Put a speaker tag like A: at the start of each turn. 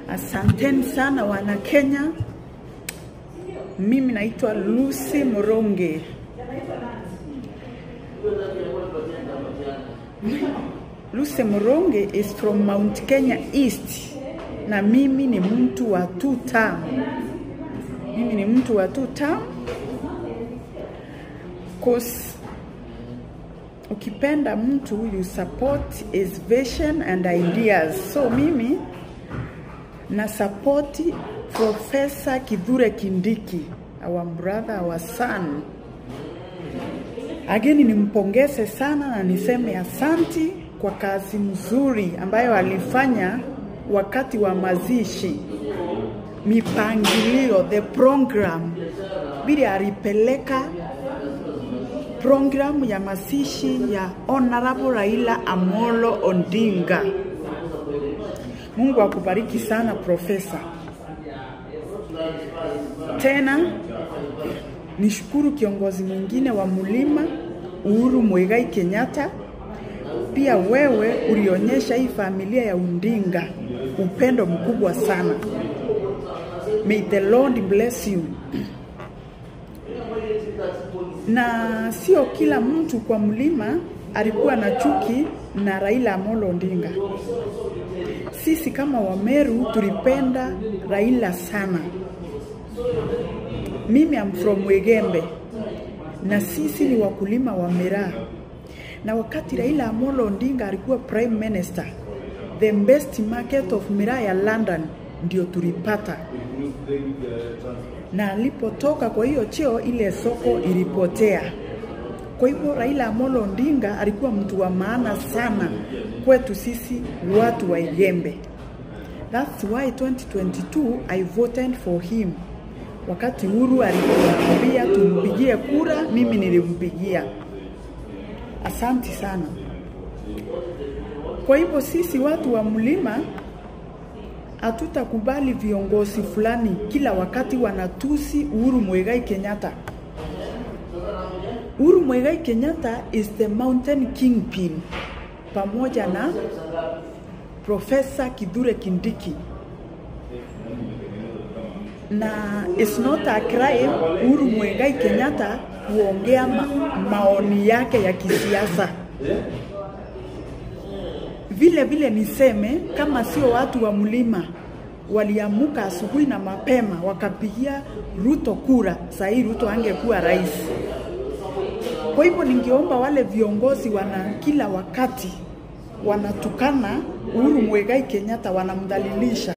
A: Asanteni sana wana Kenya. Mimi naitwa Lucy Muronge. Lucy Muronge is from Mount Kenya East. Na mimi ni mtu wa two term. Mimi ni mtu wa two term. 'Cause ukipenda mtu, you support his vision and ideas. So mimi na support Professor Kithure Kindiki, our brother, our son. Again, nimpongeze sana na niseme asanti kwa kazi mzuri ambayo alifanya wakati wa mazishi. Mipangilio, the program, vile alipeleka programu ya mazishi ya Honorable Raila Amolo Odinga. Mungu akubariki sana, Profesa. Tena nishukuru kiongozi mwingine wa mlima, Uhuru Muigai Kenyatta. Pia wewe ulionyesha hii familia ya Odinga upendo mkubwa sana. May the Lord bless you. Na sio kila mtu kwa mlima alikuwa na chuki na Raila Amolo Odinga. Sisi kama Wameru tulipenda Raila sana. Mimi am from Wegembe na sisi ni wakulima wa miraa. Na wakati Raila Amolo Odinga alikuwa Prime Minister, the best market of miraa ya London ndio tulipata. Na alipotoka kwa hiyo cheo, ile soko ilipotea. Kwa hivyo Raila Amolo Odinga alikuwa mtu wa maana sana kwetu sisi watu wa Igembe. That's why 2022 I voted for him. Wakati Uhuru alikuambia tumpigie kura, mimi nilimpigia. Asanti sana. Kwa hivyo sisi watu wa mlima hatutakubali viongozi fulani kila wakati wanatusi Uhuru Muigai Kenyatta. Uhuru Muigai Kenyatta is the mountain kingpin pamoja na Professor Kithure Kindiki. Na it's not a crime Uhuru Muigai Kenyatta kuongea maoni yake ya kisiasa. Vile vile niseme, kama sio watu wa mlima waliamuka asubuhi na mapema wakapigia Ruto kura, sahi Ruto angekuwa rais. Kwa hivyo ningeomba wale viongozi wana kila wakati wanatukana Uhuru Muigai Kenyatta, wanamdhalilisha.